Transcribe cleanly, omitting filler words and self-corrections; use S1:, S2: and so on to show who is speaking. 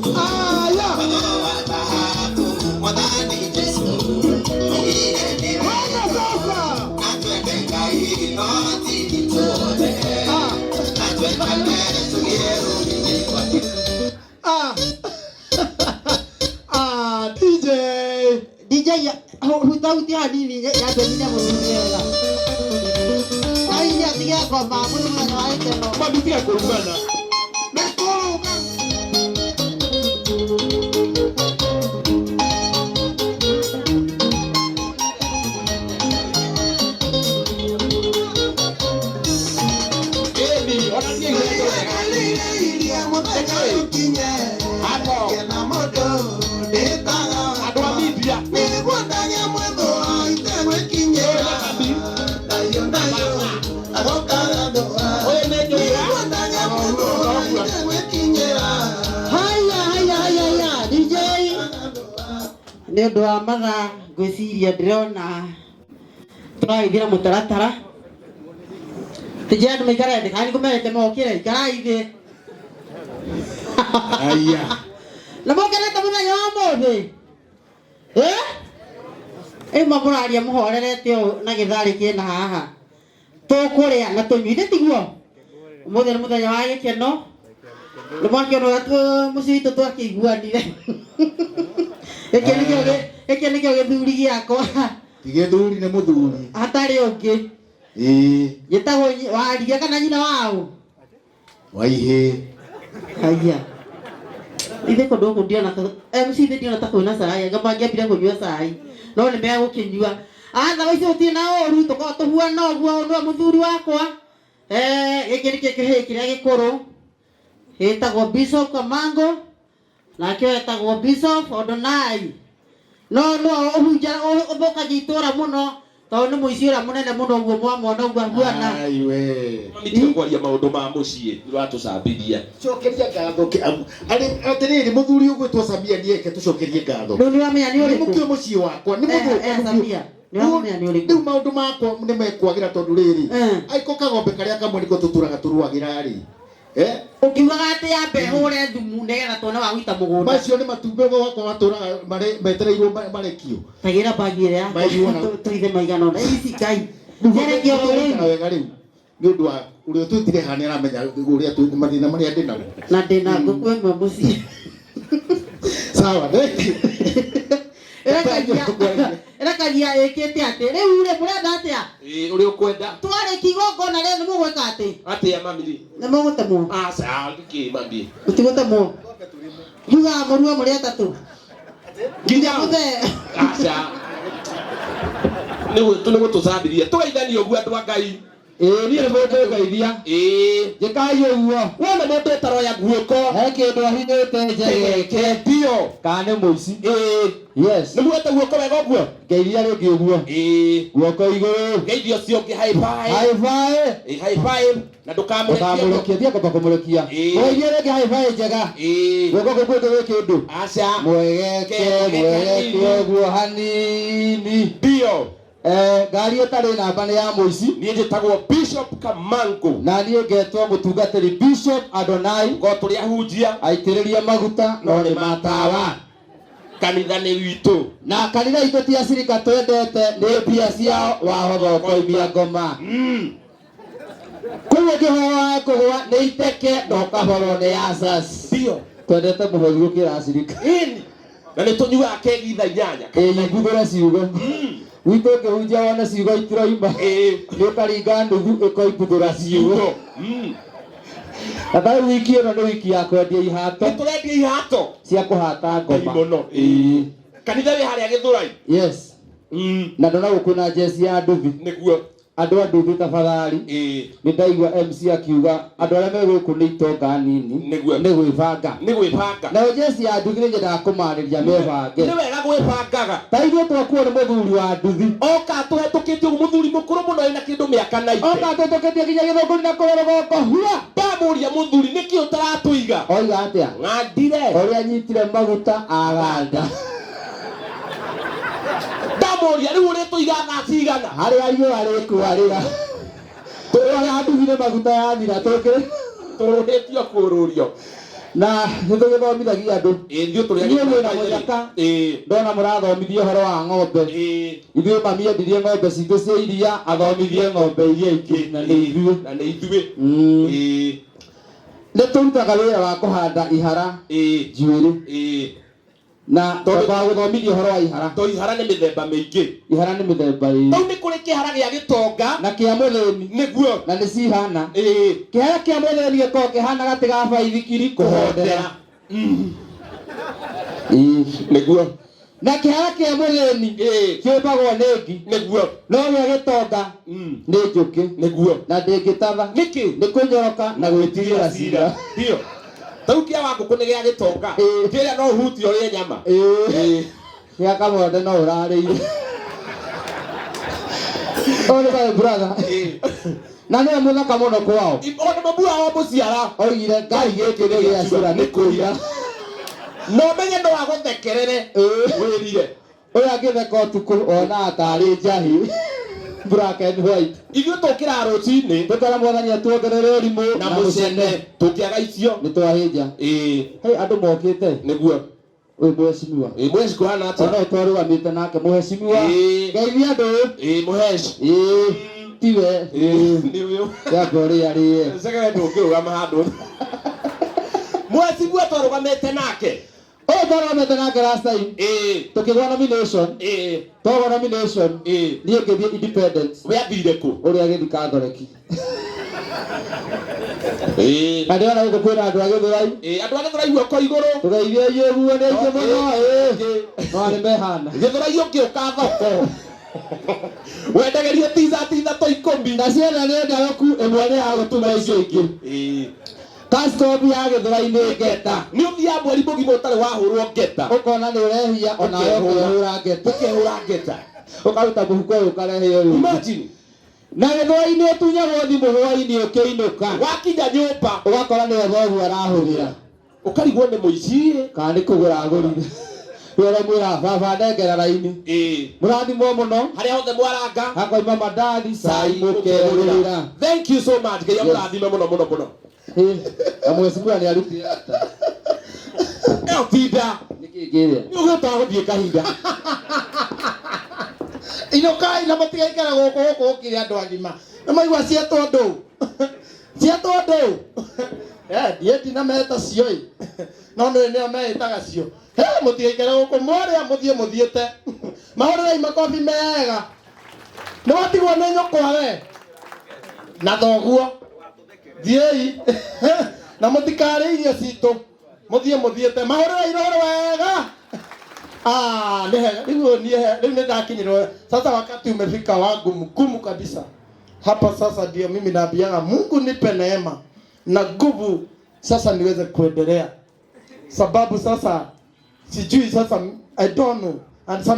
S1: Aya. Twende sasa. Ah. Ah. Ah, DJ.
S2: DJ thauti hanini yatũmire mũthuri wega. Ai atige ngoma mũno mũthenya wa gĩkeno.
S3: Mami tiga kũrumana.
S1: Nĩkũrũga.
S3: Ĩni, ona niĩ igwetwo wega. Hapo. Andũ a media. Ũyũ nĩ Njũgũra.
S2: Haya haya haya haya DJ. Nĩ ũndũ wa mathaa ngwĩciria ndĩrona tũragĩthira mũtaratara. Tijia andũ maikare thĩ kana nĩkũmerete mokĩre ikarai thĩ.
S1: Aya.
S2: Na mũkenete mũthenya wa ũmũthĩ? Eh? Ĩma mũraria mũhorerete ũũ na gĩtharĩ kĩna haha. Tũkũrĩa na tũnyue ithe tiguo? Ũmũthĩ nĩ mũthenya wa gĩkeno. Nĩ mwakĩona ũrĩa mũciĩ witũ twakĩiguanire. Gĩkĩ nĩkĩo gĩkĩ nĩkĩo gĩthuri gĩakwa.
S1: Ti gĩthuri nĩ mũthuri.
S2: Hatarĩ ũngĩ.
S1: Ĩĩ.
S2: Gĩtagwo Warigia kana nyina wao?
S1: Waihĩ.
S2: Haya. Ithe kũndũ gũkũ ndiona ta MC ithe ndiona ta kwĩna cai anga mangĩambire kũnyua cai no nĩ megũkĩnyua. Atha ici gũtirĩ na ũru tũkoragwo tũhuana ũguo ũyũ nĩwe mũthuri wakwa. Eh, gĩkĩ nĩkĩo kĩhĩĩ kĩrĩa gĩkũrũ gĩtagwo Bishop Kamango nake etagwo Bishop Odonai. No no ũhunja ũthũkagia itũra mũno tondũ nĩ mũici ũrĩa mũnene mũno ũguo mwamwona ũguo ahuana.
S1: Ai we.
S3: Mami tiga kwaria maũndũ ma mũciĩ ũratũcambithia.
S1: Cokeria ngatho arĩ atĩrĩrĩ mũthuri ũgwĩtwo Samia nĩeke tũcokerie ngatho.
S2: Rĩu nĩwamenya nĩ
S1: Nĩ
S2: ũrĩkũ?
S1: mũkĩo mũciĩ wakwa nĩ
S2: Eh,
S1: mũthũku
S2: eh,
S1: biũ.
S2: Samia. Nĩwamenya nĩ ũrĩkũ?
S1: Rĩu maũndũ makwa nĩ mekwagĩra tondũ rĩrĩ
S2: Eh.
S1: aiko kagombe karĩa kamwe nĩko tũtũraga tũrũagĩra rĩ. Eh?
S2: Ũkiugaga atĩ yambe hũre thumu nĩgetha tuone wa gũita mũgũnda.
S1: Macio nĩ matumbĩ gwakwa matũraga metereirwo marekio.
S2: Tagĩra bagi ĩrĩa yakwa
S1: Maiguana.
S2: tũithe maigana ũna. Ici Ngai.
S1: Rĩu
S2: Njerekio
S1: tũrĩkana
S2: rĩu.
S1: wega rĩu nĩ ũndũ wa ũrĩa ũtwĩtire haha nĩ aramenya ũrĩa mathĩna marĩa ndĩ namo.
S2: Na ndĩna ngũkũ ĩmwe mũciĩ.
S1: Sawa, thank you.
S2: Ĩrekagia ĩkĩte atĩ rĩu rĩ mũrenda atĩa?
S3: Ĩĩ, ũrĩa ũkwenda.
S2: Twarĩkia igongona rĩu nĩ mũgwĩka atĩ?
S3: Atĩa mami?
S2: Nĩ mũgũtemwo?
S3: Aca, ndikĩ mami.
S2: Mũtigũtemwo? Njugaga mũrue mũrĩ atatũ.
S3: Nginya
S2: Mũthee.
S3: Aca. Nĩ gũtũcambithia. Tũgeithanie ũguo andũ a Ngai.
S4: Ĩĩ niĩ nĩ mũkũngeithia.
S3: Ĩĩ.
S4: Njĩkai ũguo.
S3: Wona mũndũ ũtaroya guoko.
S4: He kĩndũ ahinyĩte njegeke.
S3: Ndio.
S4: Kana nĩ mũici.
S3: Ĩĩ.
S4: Yes.
S3: Nĩ muoete guoko wega ũguo?
S4: Ngeithia rĩngĩ ũguo.
S3: Ĩĩ.
S4: Guoko igũrũ.
S3: Ngeithia ũcio ũngĩ high five.
S4: High five.
S3: Ĩĩ, high five. Na ndũkamũrekie.
S4: Ndũkamũrekie, thiĩ kwamba kũmũrekia.
S3: Ĩĩ.
S4: Mũgeithie rĩngĩ high five njega.
S3: Ĩĩ.
S4: Guoko kũu kũngĩ gwĩ kĩndũ.
S3: Aca.
S4: Mwegeke, mwegeke ũguo hanini.
S3: Ndio.
S4: Eh, ngari ĩtarĩ namba nĩ ya mũici.
S3: Niĩ njĩtagwo Bishop Kamango.
S4: Na niĩ ngetwo mũtungatĩri Bishop Adonai.
S3: Ngo tũrĩ ahunjia.
S4: Aitĩrĩrie maguta no nĩ matawa.
S3: Kanitha nĩ witũ.
S4: Na kanitha itũ ti acirika twendete nĩ mbia ciao wahotha ũkoimia ngoma. Koguo ũngĩhoya kũgũa nĩ iteke na ũkahorwo nĩ asas.
S3: Ndio.
S4: Twendete mũhothi gũkĩra acirika.
S3: Ĩni. Na nĩ tũnyuaga kegi thaa inyanya.
S4: Ĩĩ nguthũre ciugo. Gwitũ ũngĩhunjia wone ciugo itiroima.
S3: Ĩĩ.
S4: Nĩ ũkaringa nuthu ĩkoimbuthũra ciugo. Na tarĩu wiki ĩno nĩ wiki ya kwendia ihato.
S3: Nĩ tũrendia ihato.
S4: Cia kũhata ngoma.
S3: Ĩĩ mũno.
S4: Ĩĩ.
S3: Kanitha wĩ harĩa Gĩthũrai.
S4: Yes. Na ndona gũkũ na jeci ya nduthi.
S3: Nĩguo.
S4: Andũ a nduthi tafadhali.
S3: Ĩĩ.
S4: Nĩ ndaigua MC akiuga andũ arĩa me gũkũ nĩ itonga nini.
S3: Nĩguo.
S4: Nĩ gwĩbanga.
S3: Nĩ gwĩbanga.
S4: Nayo jeci ya nduthi nĩ nyendaga kũmarĩria mebange.
S3: Nĩ wega gwĩbangaga.
S4: Ta ithuĩ twakuo nĩ mũthuri wa nduthi.
S3: Oka atũhetũkĩtie ũguo mũthuri mũkũrũ mũno ena kĩndũ mĩaka 90.
S4: Oka atũhetũkĩtie nginya gĩthũngũri na kũrĩa rũgongo hua.
S3: Ndamũria mũthuri nĩkĩ ũtaratũiga?
S4: Oiga atĩa?
S3: Ng'andire.
S4: Ũrĩa anyitire maguta aganda.
S3: Ndamũria rĩu ũrĩtũiga thaa cigana?
S4: Harĩa riũa rĩkwarĩra. Tũrĩa nduthi nĩ maguta yathira tũkĩrĩ.
S3: Tũrũhĩtio kũrũrio.
S4: Na nĩ tũgĩthomithagia andũ.
S3: Ĩĩ ithuĩ tũrĩ
S4: Inyuĩ mwĩna mũnyaka.
S3: Ĩĩ.
S4: Ndona mũrathomithia ũhoro wa ng'ombe.
S3: Ĩĩ.
S4: Ithuĩ mami endirie ng'ombe citũ cia iria athomithie ng'ombe iria ingĩ na nĩ ithuĩ.
S3: Na nĩ ithuĩ. Ĩĩ.
S4: Nĩ tũrutaga wĩra wa kũhanda ihara
S3: Ĩĩ.
S4: njuĩrĩ.
S3: Ĩĩ.
S4: Na
S3: Tondũ-
S4: twambaga gũthomithia ũhoro wa ihara.
S3: To ihara nĩ mĩthemba mĩingĩ.
S4: Ihara nĩ mĩthemba ĩĩ.
S3: Rĩu nĩ kũrĩ kĩhara gĩa gĩtonga.
S4: Na kĩa mũthĩni.
S3: Nĩguo.
S4: Na nĩ cihana.
S3: Ĩĩ.
S4: Kĩhara kĩa mũthĩni gĩkoragwo kĩhana gatĩ ga baithikiri kũhondera. Ĩĩ.
S3: Nĩguo.
S4: Na kĩhara kĩa mũthĩni
S3: Ĩĩ.
S4: kĩũmbagwo nĩ ngi.
S3: Nĩguo.
S4: No gĩa gĩtonga nĩ njũkĩ.
S3: Nĩguo.
S4: Na ndĩngĩtatha.
S3: Nĩkĩ?
S4: Nĩ kũnyoroka na gwĩtigĩra cira.
S3: Ndio. Tarĩu kĩa wa ngũkũ nĩ gĩa gĩtonga.
S4: Ĩĩ.
S3: Kĩrĩa no ũhutie ũrĩe nyama.
S4: Ĩĩ. Gĩa kamonde no ũrarĩire. Ũyũ nĩ my brother.
S3: Ĩĩ.
S4: Na nĩwe mũthaka mũno kwao.
S3: Ona mamu wao mũciara.
S4: Oigire ngai gĩkĩ nĩ gĩa cura nĩ kũiya.
S3: No menye no agũthekerere.
S4: Ĩĩ.
S3: Wĩrire.
S4: Ũyũ angĩtheka ũtukũ onaga tarĩ njahi. Black and white.
S3: Ithuĩ tũkĩraga rũcinĩ
S4: Tũkera mwathani atuongerere ũrimũ
S3: na mũcene. Tũngĩaga icio.
S4: Nĩ twahĩnja.
S3: Ĩĩ.
S4: Hey, andũ mokĩte.
S3: Nĩguo.
S4: Ũyũ mheshimiwa.
S3: Ĩĩ mweci kũhana atĩa?
S4: Ona ũyũ twarũgamĩte nake mheshimiwa.
S3: Ĩĩ.
S4: Geithia andũ.
S3: Ĩĩ mũheci.
S4: Ĩĩ. Tiwe.
S3: Ĩĩ. Nĩ ũyũ.
S4: Yamba ũrĩa arĩe.
S3: Cegere ndũngĩrũgama handũ. Mweci guo twarũgamĩte nake.
S4: Ũyũ twarũgamĩte nake last time.
S3: Ĩĩ.
S4: Tũkĩgwa nomination.
S3: Ĩĩ.
S4: Twagwa nomination.
S3: Ĩĩ.
S4: Niĩ ngĩthiĩ independence.
S3: We athire kũ?
S4: Ũrĩa agĩthiĩ Catholic.
S3: Ĩĩ.
S4: Na ndĩrona gũkũ kwĩna andũ a Gĩthũrai.
S3: Ĩĩ andũ a Gĩthũrai guoko igũrũ.
S4: Tũgeithiei ũguo nĩ aingĩ mũno. Ĩĩ. No nĩ mehana.
S3: Gĩthũrai ũngĩũka thoko. Wendagĩrio t-shirt ithatũ ikũmi.
S4: Na ciothe nĩ ndarũku ĩmwe nĩ ya gũtuma icio ingĩ.
S3: Ĩĩ.
S4: Custom ya Gĩthũrai nĩ ngeta.
S3: Nĩ ũthiaga mweri mũgima ũtarĩ wahũrwo ngeta.
S4: Ũkona nĩ ũrehia onawe ũkehũra ngeta.
S3: Ũkehũra ngeta.
S4: Ũkaruta mũhuko ũyũ ũkarehe ũyũ.
S3: Imagine.
S4: Na Gĩthũrai-inĩ ũtunyagwo thimũ hwainĩ ũkĩinũka.
S3: Wakinya nyũmba
S4: Ũgakora nĩwe thoguo arahũrĩra.
S3: ũkarigwo nĩ mũici.
S4: Kana nĩ kũgũra agũrire. Rĩu ũramwĩra baba nengera raini.
S3: Ĩĩ.
S4: Mũrathimwo mũno.
S3: Harĩa hothe mwaranga.
S4: Hakoima mandathi cai mũkegũrĩra.
S3: Thank you so much. Ngai amũrathime mũno mũno mũno.
S4: Ĩĩ. Na mheshimiwa nĩ arutire ata.
S3: Ĩyo tinda.
S4: Nĩkĩ kĩrĩa?
S3: Nĩ ũgũtaga gũthiĩ kahinda.
S1: Inũkai na mũtigaikare gũkũ gũkũ gũkĩrĩ andũ agima. Nĩ maigua cietwo ndũ. Cietwo ndũ. Ndiĩ ndinameta cio ĩ. No nĩ nĩo meĩtaga cio. He mũtigaikare gũkũ mwarĩa mũthiĩ mũthiĩte. Mahũrĩrei makobi mega. Nĩ watigwo nĩ nyũkwa we. Na thoguo. Thiĩi. Na mũtikarĩe irio citũ. Mũthiĩ mũthiĩte. Mahũrĩrei rũhĩ wega. Ah, nĩ hega. Rĩu niĩ rĩu nĩ ndakinyirwo. Sasa wakati umefika wangu mgumu kabisa. Hapa sasa ndio mimi naambiaga Mungu nipe neema na nguvu sasa niweze kuendelea. Sababu sasa sijui sasa I don't know. And some